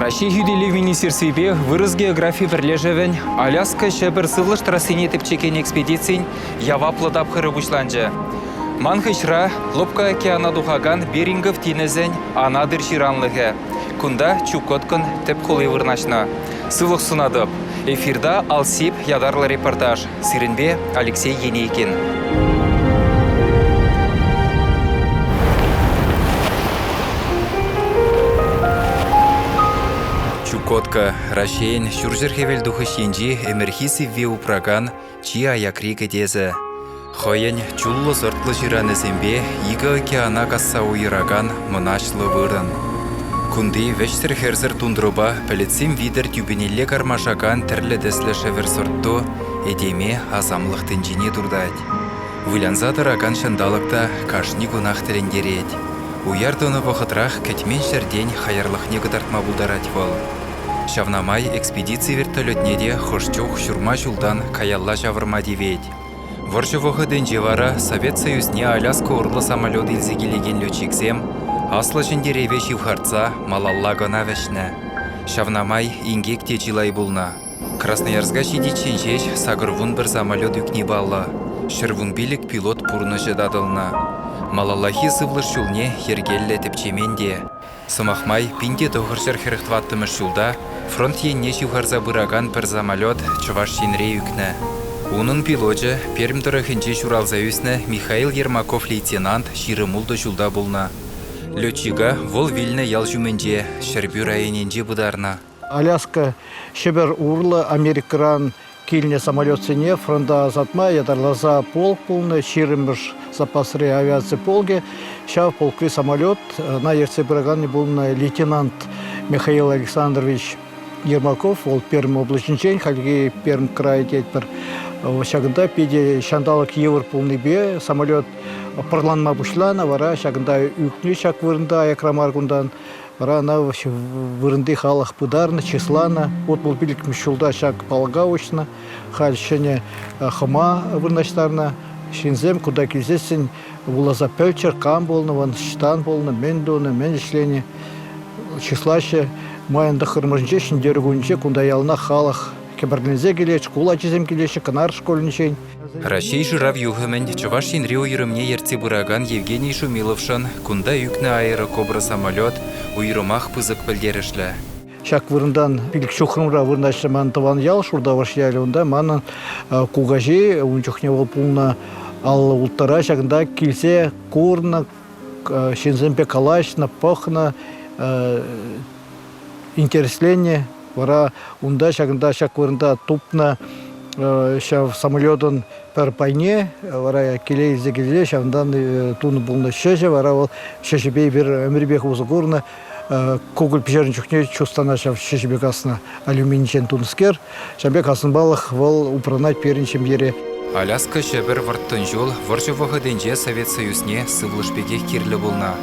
Раҫҫей хӳтӗлев министерствипе Вырӑс географи пӗрлешӗвӗн Аляска Ҫӗпӗр сывлӑш трассине тӗпчекен экспедицин яваплӑ тапхӑрӗ пуҫланчӗ. Ман хыҫра Лӑпкӑ океана тухакан Берингов тинӗсӗн Анадырь ҫыранлӑхӗ. Кунта Чукоткӑн тӗп хули вырнаҫнӑ. Сывлӑх сунатӑп. Эфирта Алсип ятарлӑ репортаж. Сирӗнпе Алексей Енейкин. Чукотка, Раҫҫейӗн ҫурҫӗр-хӗвелтухӑҫ енчи ӗмӗрхи сивве упракан чи аякри кӗтесӗ. Хӑйӗн чуллӑ-сӑртлӑ ҫыранӗсемпе икӗ океана касса уйӑракан мӑнаҫлӑ вырӑн. Кунти вӗҫсӗр-хӗрсӗр тундрӑпа пӗлӗтсем витӗр тӳпенелле кармашакан тӗрлӗ тӗслӗ шӗвӗр сӑрт-ту этеме асамлӑх тӗнчине туртать. Вылянса тӑракан ҫанталӑк та кашни кунах тӗлӗнтерет. Уяр тӑнӑ вӑхӑтрах кӗтмен ҫӗртен хаярлӑхне кӑтартма пултарать вӑл. Ҫавна май экспедици вертолетне те хӑш чух ҫурма ҫултан каялла ҫавӑрма тивет. Вӑрҫӑ вӑхӑтӗнче вара Совет Союзне Аляска урлӑ самолет илсе килекен летчиксем Аслӑ Ҫӗнтерӗве ҫывхартса малалла кӑна вӗҫнӗ. Ҫавна май инкек те чылай пулнӑ. Красноярска ҫитиччен ҫеҫ 81 самолет ӳкни паллӑ, 115 пилот пурнӑҫӗ татӑлнӑ. Малаллахи сывлӑш ҫулне йӗркеллӗ тӗпчемен те. Сӑмах май, 1944 ҫулта фронт енне ҫывхарса пыракан пӗр самолет Чӑваш Енре ӳкнӗ. Унӑн пилочӗ Пермь тӑрӑхӗнче ҫуралса ӳснӗ Михаил Ермаков лейтенант 26 ҫулта пулнӑ. Летчика вӑл вилнӗ ял ҫумӗнче, Ҫӗрпӳ районӗнче пытарнӑ. Аляска Ҫӗпӗр урлӑ Америкӑран килнӗ самолетсене фронта ӑсатма ятарласа полк пулнӑ, ҫирӗммӗш запасри авиаци полкӗ. Ҫав полкри самолет ӑна ертсе пыраканни пулнӑ лейтенант Михаил Александрович Ермаков, вӑл Пермь облаҫӗнчен, хальхи Пермь крайӗ тетпӗр. Ҫакӑнта питӗ ҫанталӑк йывӑр пулнипе самолет пӑрланма пуҫланӑ, вара ҫакӑнта ӳкнӗ ҫак вырӑнта аякра мар кунтан. Вара ӑна вырӑнти халӑх пытарнӑ, чысланӑ. 65-мӗш ҫулта ҫак палӑка уҫнӑ. Халь ҫӗнӗ хӑма вырнаҫтарнӑ. Ҫынсем кунта килсессӗн вуласа пӗлччӗр, кам пулнӑ, вӑн ӑҫтан пулнӑ, мӗн тунӑ, мӗн ӗҫленӗ. Чыслаҫҫӗ. Майӑн тӑххӑрмӗшӗнче Ҫӗнтерӳ кунӗнче кунта яланах халӑх кӗпӗрленсе килет, шкул ачисем килеҫҫӗ Кӑнар шкулӗнчен. Раҫҫей шырав юхӑмӗн Чӑваш Енри уйрӑмне ертсе пыракан Евгений Шумиловшӑн кунта ӳкнӗ аэрокобра самолет уйрӑмах пысӑк пӗлтерӗшлӗ. Ҫак вырӑнтан пилӗк ҫухрӑмра вырнаҫнӑ ман тӑван ял, Шуртавӑш ялӗ. Унта манӑн кукаҫи, ун чухне вӑл пулнӑ 56-ра, ҫакӑнта килсе курнӑ, ҫынсемпе калаҫнӑ, пӑхнӑ, интересленнӗ. Вара унта ҫакӑнта ҫак вырӑнта тупнӑ ҫав самолетӑн пӗр пайне вара киле илсе килсе ҫавӑнтан тунӑ пулнӑ ҫӗҫӗ. Вара вӑл ҫӗҫӗпе эпир ӗмӗрӗпех усӑ курнӑ. Кукӑль пӗҫернӗ чухне чустана ҫав ҫӗҫӗпе каснӑ алюминчен тунӑскер. Ҫавӑн пек асӑнмалӑх вӑл упранать пирӗн ҫемьере. Аляска Ҫӗпӗр вӑрттӑн ҫул вӑрҫӑ вӑхӑтӗнче Совет Союзне сывлӑш пекех кирлӗ пулнӑ.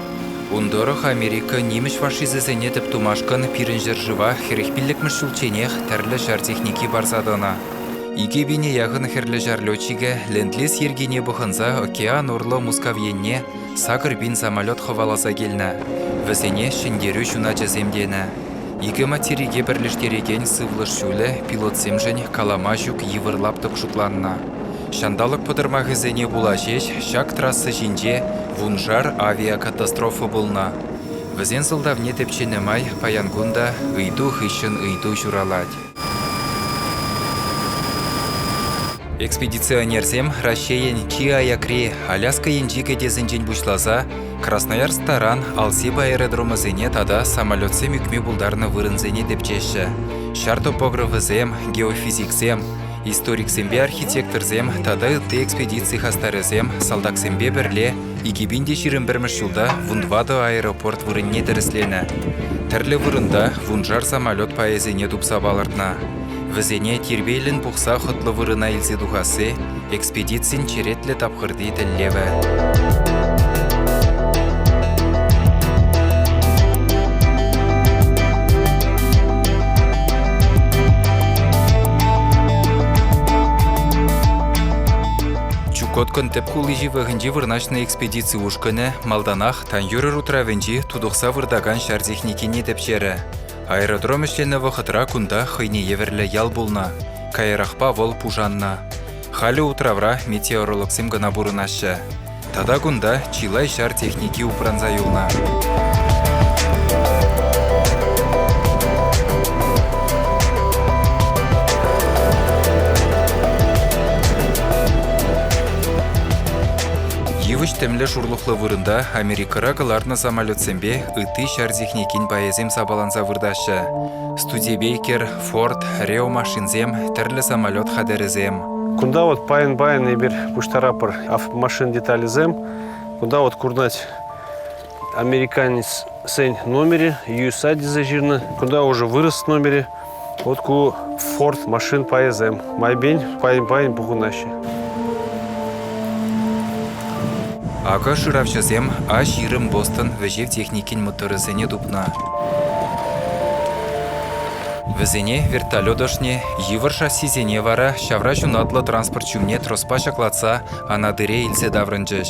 Ун тӑрӑх Америка нимӗҫ фашисчӗсене тӗп тумашкӑн пирӗн ҫӗршыва 45-мӗш ҫулчченех тӗрлӗ ҫар техники парса тӑнӑ. Икӗ пине яхӑн Хӗрлӗ Ҫар летчикӗ ленд-лиз йӗркине пӑхӑнса океан урлӑ Мускав енне 8 пин самолет хӑваласа килнӗ. Вӗсене Ҫӗнтерӳ ҫуначӗсем тенӗ. Икӗ материке пӗрлештерекен сывлӑш ҫулӗ пилотсемшӗн калама ҫук йывӑр лаптӑк шутланнӑ. Ҫанталӑк пӑтӑрмахӗсене пула ҫеҫ ҫак трасса ҫинче вуншар авиакатастрофа пулнӑ. Вӗсен сӑлтавне тӗпченӗ май паян кун та ыйту хыҫҫӑн ыйту ҫуралать. Экспедиционерсем Раҫҫейӗн чи аякри Аляска енчи кӗтесӗнчен пуҫласа Красноярск таран Алсип аэродромӗсене тата самолетсем ӳкме пултарнӑ вырӑнсене тӗпчеҫҫӗ. Ҫар топографӗсем, геофизиксем, Историксемпе архитекторсем тата ытти экспедици хастарӗсем салтаксемпе пӗрле 2021 ҫулта вунтӑватӑ аэропорт вырӑнне тӗрӗсленӗ. Тӗрлӗ вырӑнта вуншар самолет пайӗсене тупса палӑртнӑ. Вӗсене тирпейлӗн пухса хӑтлӑ вырӑна илсе тухасси экспедицин черетлӗ тапхӑрти тӗллевӗ. Чукоткӑн тӗп хули ҫывӑхӗнче вырнаҫнӑ экспедици ушкӑнӗ малтанах Таньюрӑр утравӗнчи тутӑхса выртакан ҫар техникине тӗпчерӗ. Аэродром ӗҫленӗ вӑхӑтра кунта хӑйне евӗрлӗ ял пулнӑ. Каярахпа вӑл пушаннӑ. Халӗ утравра метеорологсем кӑна пурӑнаҫҫӗ. Тата кунта чылай ҫар техники упранса юлнӑ. Йывӑҫ тӗмлӗ шурлӑхлӑ вырӑнта Америкӑра кӑларнӑ самолетсемпе ытти ҫар техникин пайӗсем сапаланса выртаҫҫӗ. Студебекер, Форд, Рео машинсем, тӗрлӗ самолет хатӗрӗсем. Кунта вот пайӑн-пайӑн эпир пуҫтарапӑр машин деталӗсем. Кунта вот курнать американецсен номерӗ, USA тесе ҫырнӑ. Кунта уже вырӑс номерӗ. Вот ку Форд машин пайӗсем. Майпен пайӑн-пайӑн пухӑнаҫҫӗ. Акӑ шыравҫӑсем А-20 Бостон вӗҫев техникин моторӗсене тупнӑ. Вӗсене вертолет ӑшне, йывӑр шассисене вара ҫавра ҫунатлӑ транспорт ҫумне троспа ҫаклатса Анадыре илсе таврӑнчӗҫ.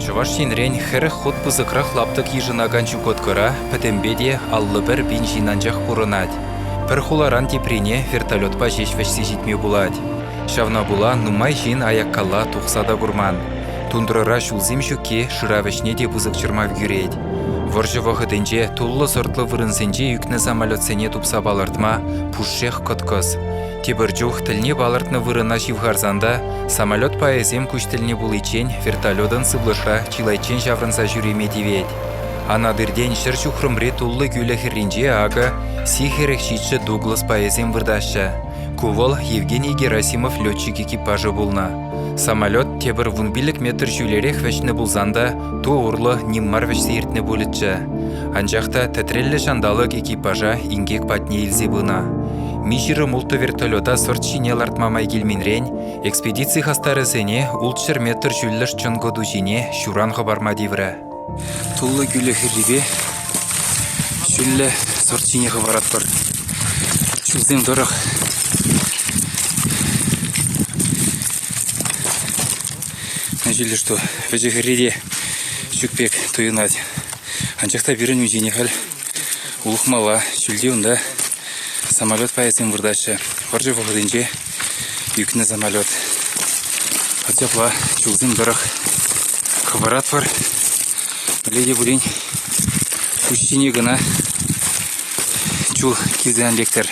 Чӑваш Енрен 40 хут пысӑкрах лаптӑк йышӑнакан Чукоткӑра пӗтӗмпе те 51 пин ҫын анчах пурӑнать. Пӗр хуларан теприне вертолетпа ҫеҫ вӗҫсе ҫитме пулать. Ҫавна пула нумай ҫын аяккалла тухса та курман. Тундрӑра ҫулсем ҫукки шырав ӗҫне те пысӑк чӑрмав кӳрет. Вӑрҫӑ вӑхӑтӗнче туллӑ-сӑртлӑ вырӑнсенче ӳкнӗ самолетсене тупса палӑртма пушшех кӑткӑс. Тепӗр чух тӗлне палӑртнӑ вырӑна ҫывхарсан та самолет пайӗсем куҫ тӗлне пуличчен вертолетӑн сывлӑшра чылайччен ҫаврӑнса ҫӳреме тивет. Анатыртен 100 ҫухрӑмри туллӑ кӳлӗ хӗрринче акӑ Си-47 Дуглас пайӗсем выртаҫҫӗ. Ку вӑл Евгений Герасимов летчик экипажӗ пулнӑ. Самолет тепӗр 15 метр ҫӳлерех вӗҫнӗ пулсан та ту урлӑ ним мар вӗҫсе иртнӗ пулӗччӗ. Анчах та тӗтреллӗ ҫанталӑк экипажа инкек патне илсе пынӑ. Ми-26 вертолета сӑрт ҫине лартма май килменрен экспедици хастарӗсене 600 метр ҫӳллӗш чӑнкӑ ту ҫине ҫуран хӑпарма тиврӗ. Туллӑ кӳлӗ хӗррипе ҫӳллӗ сӑрт ҫине хӑпаратпӑр. Ҫулсем тӑрӑх ҫӳллӗ что вӗҫӗ хӗрри те ҫук пек туйӑнать. Анчах та пирӗн ун ҫине халь улӑхмалла. Ҫӳлте унта самолет пайӗсем выртаҫҫӗ. Вӑрҫӑ вӑхӑтӗнче ӳкнӗ самолет. Ҫапла ҫулсем тӑрӑх хӑпаратпӑр. Мӗнле те пулин куҫ ҫине кӑна чул килсе ан лектӗр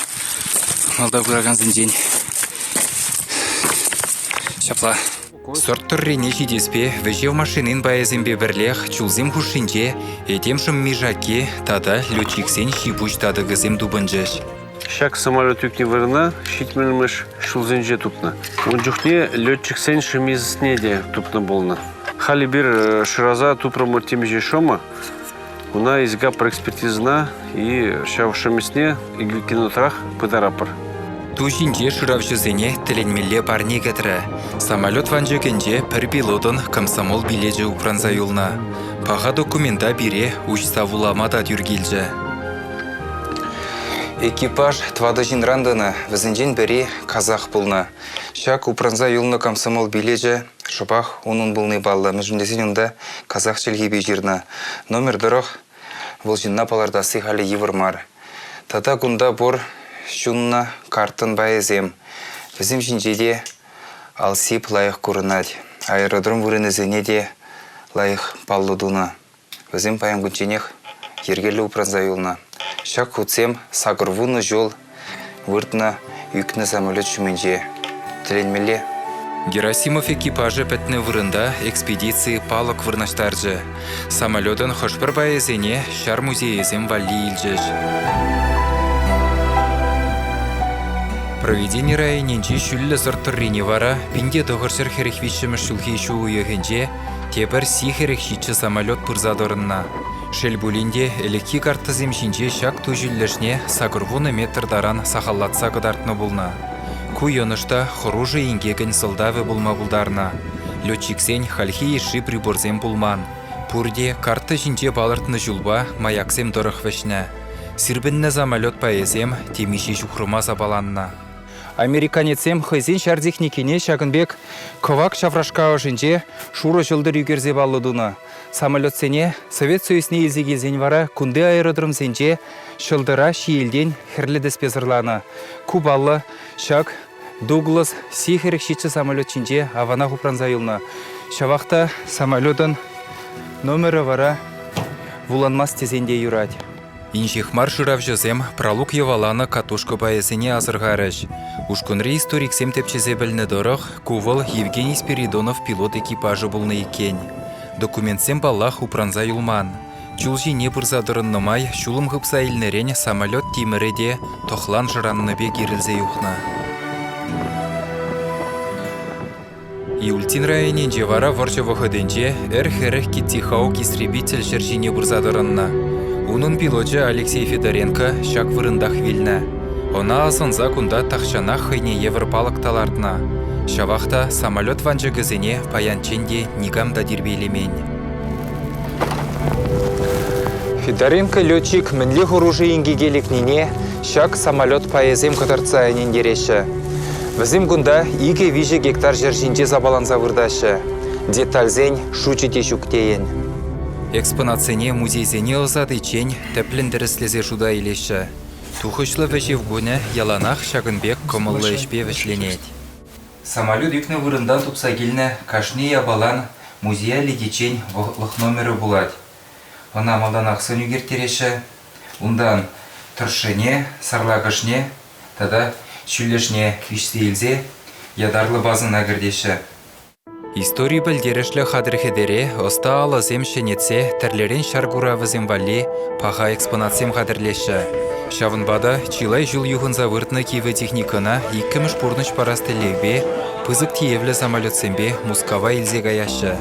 малта пыракансенчен. Ҫапла. Сӑрт тӑррине ҫитеспе вӗҫев машинин пайӗсемпе пӗрлех чулсем хушшинче этем шӑмми-шакки тата летчиксен ҫи-пуҫ татӑкӗсем тупӑнчӗҫ. Ҫак самолет ӳкнӗ вырӑна 70-мӗш ҫулсенче тупнӑ. Ун чухне летчиксен шӑммисене те тупнӑ пулнӑ. Халь эпир шыраса тупрӑмӑр темиҫе шӑмӑ. Уна изгаппӑр экспертизӑна и ҫав шӑммисне кинотрах пытарапӑр. Ту ҫинче шыравҫӑсене тӗлӗнмелле парне кӗтрӗ. Самолет ванчӑкӗнче пӗр пилотӑн комсомол билечӗ упранса юлнӑ. Паха документа пире уҫса вулама та тӳр килчӗ. Экипаж тӑватӑ ҫынран тӑнӑ, вӗсенчен пӗри казах пулнӑ. Ҫак упранса юлнӑ комсомол билечӗ шӑпах унӑн пулни паллӑ, мӗншӗн тесен унта казах чӗлхипе ҫырнӑ. Номер тӑрӑх вӑл ҫынна палӑртасси халӗ йывӑр мар. Тата кунта пур ҫуннӑ карттӑн пайӗсем. Вӗсем ҫинче те Алсип лайӑх курӑнать. Аэродром вырӑнӗсене те лайӑх паллӑ тунӑ. Вӗсем паян кунчченех йӗркеллӗ упранса юлнӑ. Ҫак хутсем 80 ҫул выртнӑ ӳкнӗ самолет ҫумӗнче. Тӗлӗнмелле. Герасимов экипажӗ пӗтнӗ вырӑнта экспедици палӑк вырнаҫтарчӗ. Самолетӑн хӑш-пӗр пайӗсене ҫар музейӗсем валли илчӗҫ. Проведени районӗнчи ҫӳллӗ сӑрт тӑррине вара 1943 ҫулхи ҫу уйӑхӗнче Тепӗр Си-47 самолет пырса тӑрӑннӑ. Шел пулин те, ӗлӗкхи карттӑсем ҫинче ҫак ту ҫӳллӗшне 80 метр таран сахаллатса кӑтартнӑ пулнӑ. Ку йӑнӑш та хӑрушӑ инкекӗн сӑлтавӗ пулма пултарнӑ. Летчиксен хальхи йышши приборсем пулман. Пурте карттӑ ҫинче палӑртнӑ ҫулпа маяксем тӑрӑх вӗҫнӗ. Сирпӗннӗ самолет пайӗсем темиҫе ҫухрӑма сапаланнӑ. Американецсем хӑйсен ҫар техникине ҫакӑн пек кӑвак ҫаврашка ӑшӗнче шурӑ ҫӑлтӑр ӳкерсе паллӑ тунӑ. Самолетсене Совет Союзне илсе килсен вара кунти аэродромсенче ҫӑлтӑра ҫиелтен хӗрлӗ тӗспе сӑрланӑ. Ку паллӑ, ҫак Дуглас Си-47 самолет ҫинче аванах упранса юлнӑ. Ҫавах та самолетӑн номерӗ вара вуланмасть тесен те юрать. Инҫех мар шыравҫӑсем пралук йӑваланӑ катушка пайӗсене асӑрхарӗҫ. Ушкӑнри историксем тӗпчесе пӗлнӗ тӑрӑх, ку вӑл Евгений Спиридонов пилот экипажӗ пулнӑ иккен. Документсем, паллах, упранса юлман. Чул ҫине пырса тӑрӑннӑ май ҫулӑм хыпса илнӗрен самолет тимӗрӗ те тӑхлан шӑраннӑ пек ирӗлсе юхнӑ. Иультин районӗнче вара вӑрҫӑ вӑхӑтӗнче Р-40 Китти-Хаук истребитель ҫӗр ҫине пырса тӑрӑннӑ. Унӑн пилочӗ Алексей Федоренко ҫак вырӑнтах вилнӗ. Ӑна асӑнса кунта тахҫанах хӑйне евӗр палӑк та лартнӑ. Ҫавах та самолет ванчӑкӗсене паянччен те никам та тирпейлемен. Федоренко летчик мӗнле хӑрушӑ инкеке лекнине ҫак самолет пайӗсем кӑтартса ӗнентереҫҫӗ. Вӗсем кунта 2-3 гектар ҫӗр ҫинче сапаланса выртаҫҫӗ. Детальсен шучӗ те ҫук тейӗн. Экспонатсене музейсене ӑсатиччен тӗплӗн тӗрӗслесе шута илеҫҫӗ. Тухӑҫлӑ вӗҫев кунӗ яланах ҫакӑн пек кӑмӑллӑ ӗҫпе вӗҫленет. Самолет ӳкнӗ вырӑнтан тупса килнӗ кашни япалан музея лекиччен вӑхӑтлӑх номерӗ пулать. Ӑна малтанах сӑн ӳкерттереҫҫӗ, унтан тӑршшӗне, сарлакӑшне тата ҫӳллӗшне виҫсе илсе ятарлӑ базӑна кӗртеҫҫӗ. Истори пӗлтерӗшлӗ хатӗр-хӗтӗре ӑста алӑсем ҫӗнетсе тӗрлӗрен ҫар куравӗсем валли паха экспонатсем хатӗрлеҫҫӗ. Ҫавӑнпа та чылай ҫул юхӑнса выртнӑ кивӗ техникӑна иккӗмӗш пурнӑҫ парас тӗллевпе пысӑк тиевлӗ самолетсемпе Мускава илсе каяҫҫӗ.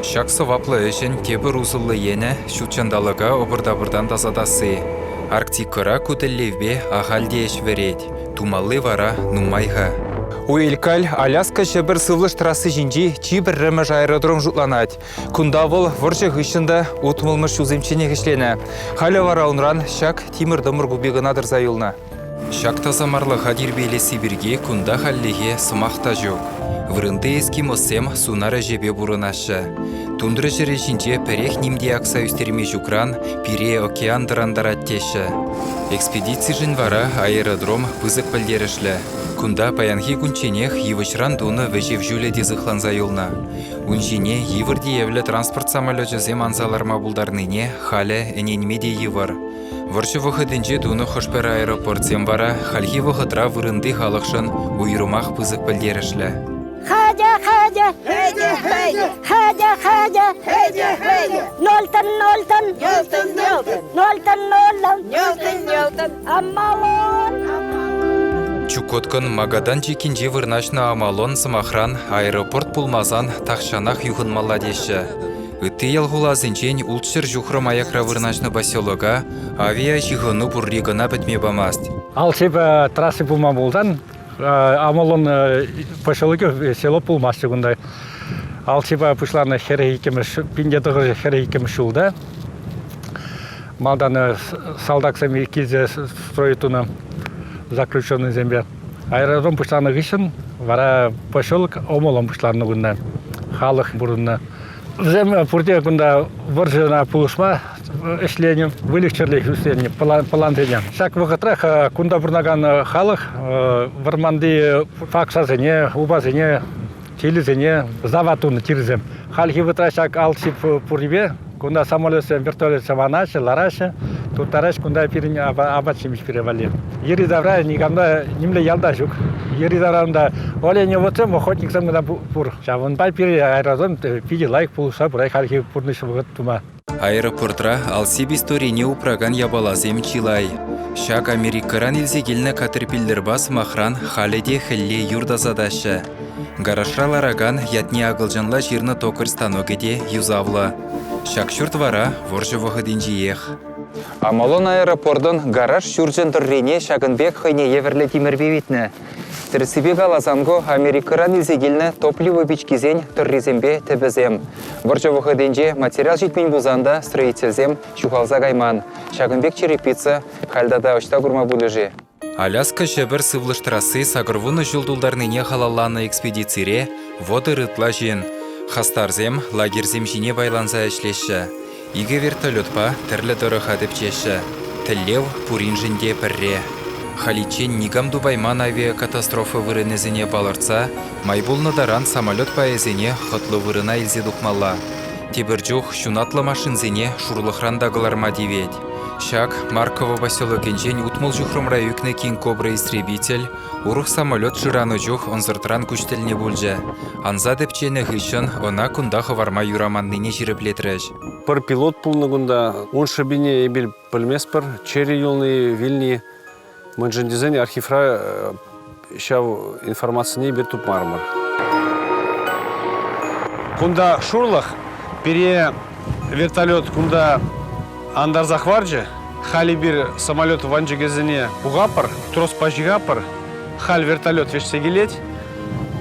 Ҫак сӑваплӑ ӗҫӗн тепӗр усӑллӑ енӗ – ҫутҫанталӑка ӑпӑр-тапӑртан тасатасси. Арктикӑра ку тӗллевпе ахаль те ӗҫ вӗрет, тумалли вара нумай-ха. Уэлькаль Аляска Ҫӗпӗр сывлӑш трасси ҫинчи чи пӗрремӗш аэродром шутланать. Кунта вӑл вӑрҫӑ хыҫҫӑн та утмӑлмӗш ҫулсемчченех ӗҫленӗ. Халӗ вара унран ҫак тимӗр-тӑмӑр купи кӑна тӑрса юлнӑ. Ҫак тасамарлӑха тирпейлесси пирки кунта хальлӗхе сӑмах та ҫук. Вырӑнти эскимоссем сунар ӗҫӗпе пурӑнаҫҫӗ. Тундра ҫӗрӗ ҫинче пӗрех ним те акса ӳстерме ҫукран пире океан тӑрантарать теҫҫӗ. Экспедицишӗн вара аэродром пысӑк пӗлтерӗшлӗ. Кунта паянхи кунчченех йывӑҫран тунӑ вӗҫев ҫулӗ те сыхланса юлнӑ. Ун ҫине йывӑр тиевлӗ транспорт самолечӗсем анса ларма пултарнине халӗ ӗненме те йывӑр. Вӑрҫӑ вӑхӑтӗнче тунӑ хӑш-пӗр аэропортсем вара хальхи вӑхӑтра вырӑнти халӑхшӑн уйрӑмах пысӑк пӗлтерӗшлӗ. Хатя, хатя, хатя, хатя, хатя, хатя, хатя, хатя, нолтан, нолтан, нолтан, нолтан, нолтан, нолтан, нолтан, нолтан, Амалон. Чукоткӑн Магадан чиккинче вырнаҫнӑ Амалон, сӑмахран, аэропорт пулмасан тахҫанах юхӑнмалла теҫҫӗ. Ытти ял-хуласенчен 600 ҫухрӑм аякра вырнаҫнӑ поселока авиаҫыхӑну пурри кӑна пӗтме памасть. Алсип трасси пулман пулсан Амалон поселокӗ село пулмастчӗ кунта. Алсипа пуҫланӑ 42-мӗш 1942-мӗш ҫулта малтан салтаксем килсе строй тунӑ заключенныйсемпе. Аэродром пуҫланнӑ хыҫҫӑн вара поселок Омолон пуҫланнӑ кунта. Халӑх пурӑннӑ. Вӗсем пурте кунта вӑрҫӑна пулӑшма ӗҫленӗ, выльӑх-чӗрлӗх ӳстернӗ пӑлансене. Ҫак вӑхӑтрах кунта пурӑнакан халӑх вӑрманти пакшасене, упасене, тилӗсене зава тунӑ тирсем. Хальхи вӑхӑтра ҫак алсип пуррипе кунта самолетсем, вертолетсем анаҫҫӗ, лараҫҫӗ, турттараҫҫӗ кунта пирӗн апат-ҫимӗҫ пире валли. Йӗри-тавра никам та нимле ялта ҫук. Йӗри-тавра унта оленеводсем, охотниксем кӑна пур. Ҫавӑнпа пире аэродром питӗ лайӑх пулӑшса пырать хальхи пурнӑҫ вӑхӑт тума. Аэропортра Алсиб историне упракан япаласем чылай. Ҫак Америкӑран илсе килнӗ катерпиллерпа, сӑмахран, халӗ те хӗлле юр тасатаҫҫӗ. Гаражра ларакан ятне акӑлчанла ҫырнӑ токарь станокӗ те юсавлӑ. Ҫак ҫурт вара вӑрҫӑ вӑхӑтӗнчиех. Омолон аэропортӑн гараж ҫурчӗн тӑррине ҫакӑн пек хӑйне евӗрлӗ тимӗрпе витнӗ. Тӗрӗссипе каласан ку Америкӑран илсе килнӗ топливо пичкисен тӑррисемпе тӗпӗсем. Вӑрҫӑ вӑхӑтӗнче материал ҫитмен пулсан та строительсем ҫухалса кайман. Ҫакӑн пек черепица халь тата ӑҫта курма пулӗ-ши? Аляска Ҫӗпӗр сывлӑш трасси 80 ҫул тултарнине халалланӑ экспедицире 30 ытла ҫын. Хастарсем лагерьсем ҫине пайланса ӗҫлеҫҫӗ. Икӗ вертолетпа тӗрлӗ тӑрӑха тӗпчеҫҫӗ. Тӗллев пуриншӗн те пӗрре. Халиччен никам тупайман авиакатастрофа вырӑнӗсене палӑртса май пулнӑ таран самолет пайӗсене хӑтлӑ вырӑна илсе тухмалла. Тепӗр чух ҫунатлӑ машинсене шурлӑхран та кӑларма тивет. Ҫак Марково поселокӗнчен 60 ҫухрӑмра ӳкнӗ Кинг Кобра истребитель урӑх самолет шыранӑ чух ӑнсӑртран куҫ тӗлне пулчӗ. Анса тӗпченӗ хыҫҫӑн ӑна кунта хӑварма юраманнине ҫирӗплетрӗҫ. Пӗр пилот пулнӑ кунта. Ун шӑпине эпир пӗлместпӗр. Чӗрӗ юлни, вилни. Мӗншӗн тесен архивра ҫав информацине эпир тупмарӑмӑр. Кунта шурлӑх. Пире вертолет кунта антарса хӑварчӗ. Халь эпир самолет ванчӑкӗсене пухапӑр, троспа ҫыхапӑр. Халь вертолет вӗҫсе килет.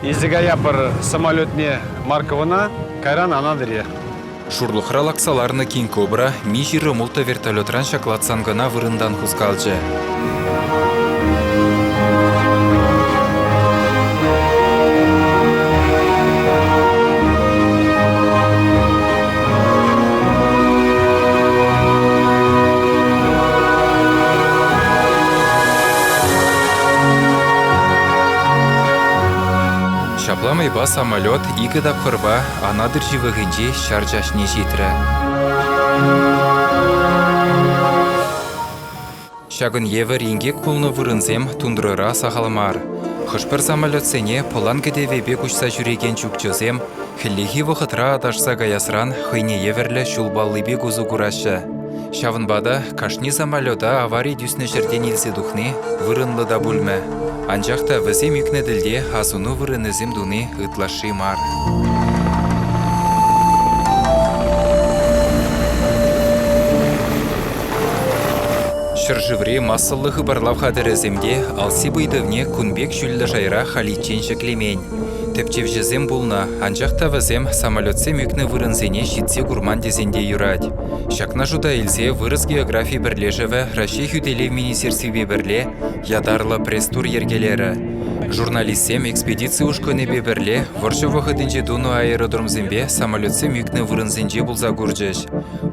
Илсе каяпӑр самолетне Марковӑна, кайран Анадыре. Шурлӑхра лакса ларнӑ Кинг Кобра Ми-26 вертолетран ҫаклатсан кӑна вырӑнтан хускалчӗ. Ҫапла майпа самолет икӗ тапхӑрпа Анадырь ҫывӑхӗнчи ҫар чаҫне ҫитрӗ. Ҫакӑн евӗр инкек пулнӑ вырӑнсем тундрӑра сахал мар. Хӑш-пӗр самолетсене пӑлан кӗтӗвӗпе куҫса ҫӳрекен чукчӑсем хӗллехи вӑхӑтра аташса каясран хӑйне евӗрлӗ ҫул палли пек усӑ кураҫҫӗ. Ҫавӑнпа та кашни самолета авари тӳснӗ ҫӗртен илсе тухни вырӑнлӑ та пулмӗ. Анчах та вӗсем ӳкнӗ тӗлте асӑну вырӑнӗсем туни ытлашши мар. Ҫӗршыври массӑллӑ хыпарлав хатӗрӗсем те АЛСИБ ыйтӑвне кун пек ҫӳллӗ шайра халиччен ҫӗклемен. Тӗпчевҫӗсем пулнӑ, анчах та вӗсем самолетсем ӳкнӗ вырӑнсене ҫитсе курман тесен те юрать. Ҫакна шута илсе Вырӑс географи пӗрлешӗвӗ Раҫҫей хӳтӗлев министерствипе пӗрле ятарлӑ пресс-тур йӗркелерӗ. Журналистсем экспедици ушкӑнӗпе пӗрле вӑрҫӑ вӑхӑтӗнче тунӑ аэродромсемпе самолетсем ӳкнӗ вырӑнсенче пулса курчӗҫ.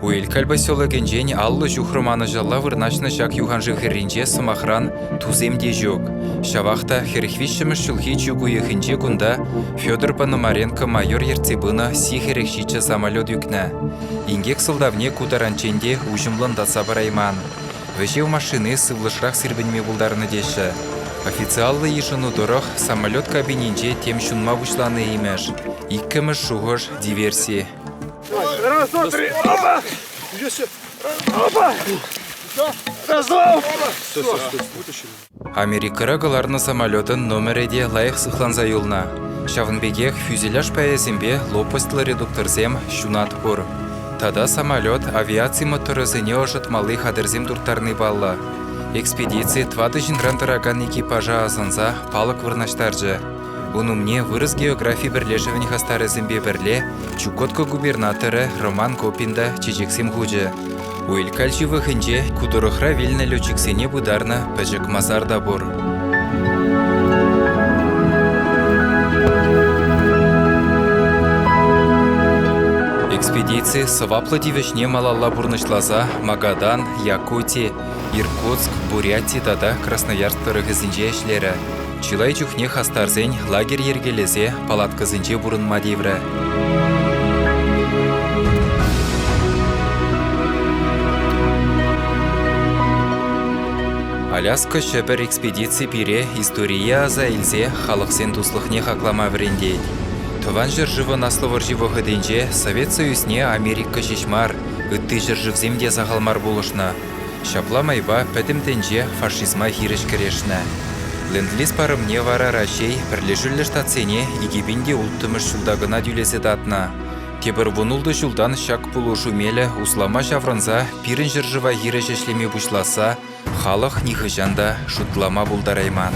Уилькаль поселокӗнчен 50 ҫухрӑм анӑҫалла вырнаҫнӑ ҫак юханшыв хӗрринче, сӑмахран, тусем те ҫук. Ҫавах та 43-мӗш ҫулхи чӳк уйӑхӗнче кунта Федор Пономаренко майор ертсе пынӑ Си-47 самолет ӳкнӗ. Инкек сӑлтавне ку таранччен те уҫӑмлӑн татса парайман. Вӗҫев машини сывлӑшрах сирпӗнме пултарнӑ теҫҫӗ. Официаллӑ йышӑну тӑрӑх самолет кабининче тем ҫунма пуҫланӑ имӗш. Иккӗмӗш шухӑш – диверси. Раз, два, три, опа! Опа! Раз, два, опа! Все, все, все, вытащили. Америкӑра кӑларнӑ самолетӑн номерӗ те лайӑх сыхланса юлнӑ. Ҫавӑн пекех фюзеляж пайӗсемпе лопастьлӑ редукторсем, ҫунат пур. Тата самолет авиаци моторӗсене ӑшӑтмалли хатӗрсем турттарни паллӑ. Экспедици тӑватӑ ҫынран тӑракан экипажа асӑнса палӑк вырнаҫтарчӗ. Ун умне Вырӑс географи пӗрлешӗвӗн хастарӗсемпе пӗрле Чукотка губернаторӗ Роман Копин та чечексем хучӗ. Уилькаль ҫывӑхӗнче ку тӑрӑхра вилнӗ летчиксене пытарнӑ пӗчӗк масар та пур. Экспедици сӑваплӑ тивӗҫне малалла пурнӑҫласа Магадан, Якути, Иркутск, Буряти тата Красноярск тӑрӑхӗсенче ӗҫлерӗ. Чылай чухне хастарсен лагерь йӗркелесе палаткӑсенче пурӑнма тиврӗ. Аляска Ҫӗпӗр экспедици пире историе аса илсе халӑхсен туслӑхне хаклама вӗрентет. Тӑван ҫӗршывӑн Аслӑ вӑрҫи вӑхӑтӗнче Совет Союзне Америка ҫеҫ мар, ытти ҫӗршывсем те сахал мар пулӑшнӑ. Ҫапла майпа пӗтӗм тӗнче фашизма хирӗҫ кӗрешнӗ. Ленд-лиз парӑмне вара Раҫҫей Пӗрлешӳллӗ Штатсене 2006 ҫулта кӑна тӳлесе татнӑ. Тепӗр вунултӑ ҫултан ҫак пулӑшу мелӗ услама ҫаврӑнса пирӗн ҫӗршыва хирӗҫ ӗҫлеме пуҫласса халӑх нихӑҫан та шутлама пултарайман.